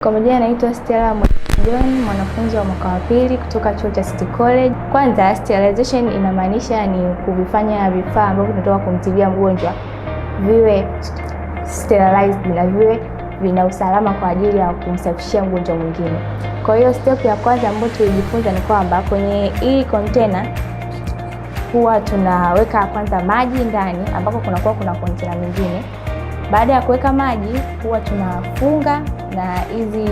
Kwa majina naitwa Stella John, mwanafunzi wa mwaka wa pili kutoka chuo cha City College. Kwanza, sterilization inamaanisha ni kuvifanya vifaa ambavyo tunatoka kumtibia mgonjwa viwe sterilized na viwe vina usalama kwa ajili ya kumsafishia mgonjwa mwingine. Kwa hiyo step ya kwanza ambayo tulijifunza ni kwamba kwenye hii container huwa tunaweka kwanza maji ndani, ambako kunakuwa kuna container nyingine. Baada ya kuweka maji, huwa tunafunga na hizi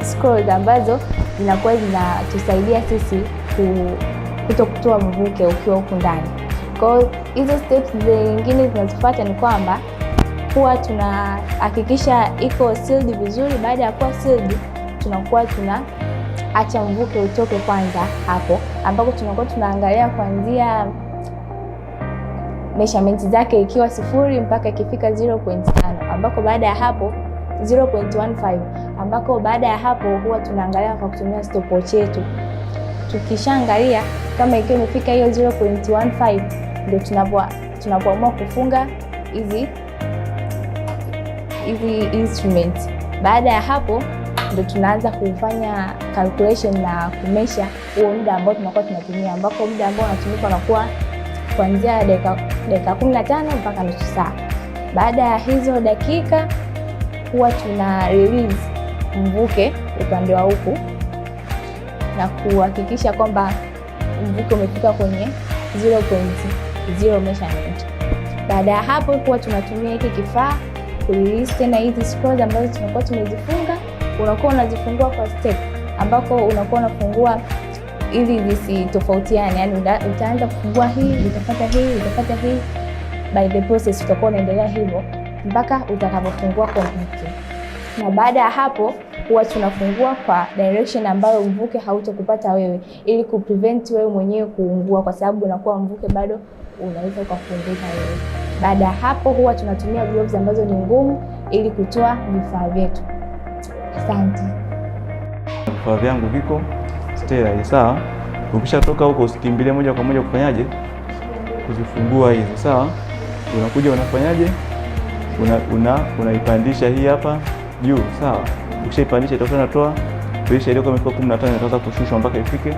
screws ambazo zinakuwa zinatusaidia sisi kuto kutoa mvuke ukiwa huku ndani. Kwa hiyo hizo steps zingine zinazofuata ni kwamba huwa tunahakikisha iko sealed vizuri. Baada ya kuwa sealed, tunakuwa tunaacha mvuke utoke kwanza hapo, ambako tunakuwa tunaangalia kuanzia measurement zake ikiwa 0 mpaka ikifika 0.5, ambako baada ya hapo 0.15, ambako baada ya hapo huwa tunaangalia kwa kutumia stopwatch yetu. Tukishaangalia kama ikiwa imefika hiyo 0.15, ndio tunapoamua kufunga hizi instruments. Baada ya hapo ndio tunaanza kufanya calculation na kumeasure huo muda ambao tunakuwa tunatumia, ambako muda ambao unatumika unakuwa kuanzia dakika 15 mpaka nusu saa. Baada ya hizo dakika huwa tuna release mvuke upande wa huku na kuhakikisha kwamba mvuke umefika kwenye 0.0 measurement. Baada ya hapo huwa tunatumia hiki kifaa kurelease tena hizi screws ambazo tunakuwa tumezifunga. Unakuwa unazifungua kwa step, ambako unakuwa unafungua ili zisitofautiane, yani utaanza kufungua hii, utafuata hii, utafuata hii, by the process utakuwa unaendelea hivyo mpaka utakapofungua completely. Na baada ya hapo huwa tunafungua kwa direction ambayo mvuke hautokupata wewe, ili kuprevent wewe mwenyewe kuungua, kwa sababu unakuwa mvuke bado unaweza ukakuunguza wewe. Baada ya hapo huwa tunatumia gloves ambazo ni ngumu ili kutoa vifaa vyetu. Asante. Vifaa vyangu viko sterile, sawa. Ukishatoka huko usikimbilie moja kwa moja kufanyaje, kuzifungua hizi, sawa. Unakuja unafanyaje, unaipandisha hii hapa juu, sawa. Ukishaipandisha itakuwa inatoa pressure iliyokuwa imefika 15 itaanza kushushwa mpaka ifike.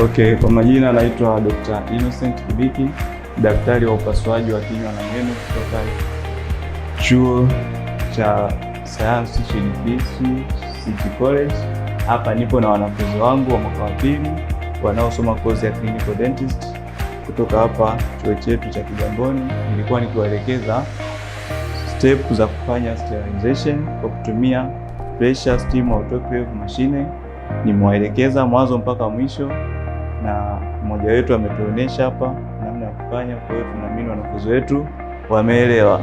Okay, kwa majina naitwa Dr. Innocent Kibiki, daktari wa upasuaji wa kinywa na meno kutoka Chuo cha Sayansi Shirikishi City College. Hapa nipo na wanafunzi wangu wa mwaka wa pili wanaosoma kozi ya clinical dentist kutoka hapa chuo chetu cha Kigamboni. Nilikuwa nikiwaelekeza step za kufanya sterilization kwa kutumia pressure steam autoclave machine. Nimewaelekeza mwanzo mpaka mwisho, na mmoja wetu ametuonyesha hapa namna ya kufanya. Kwa hiyo tunaamini wanafunzi wetu wameelewa.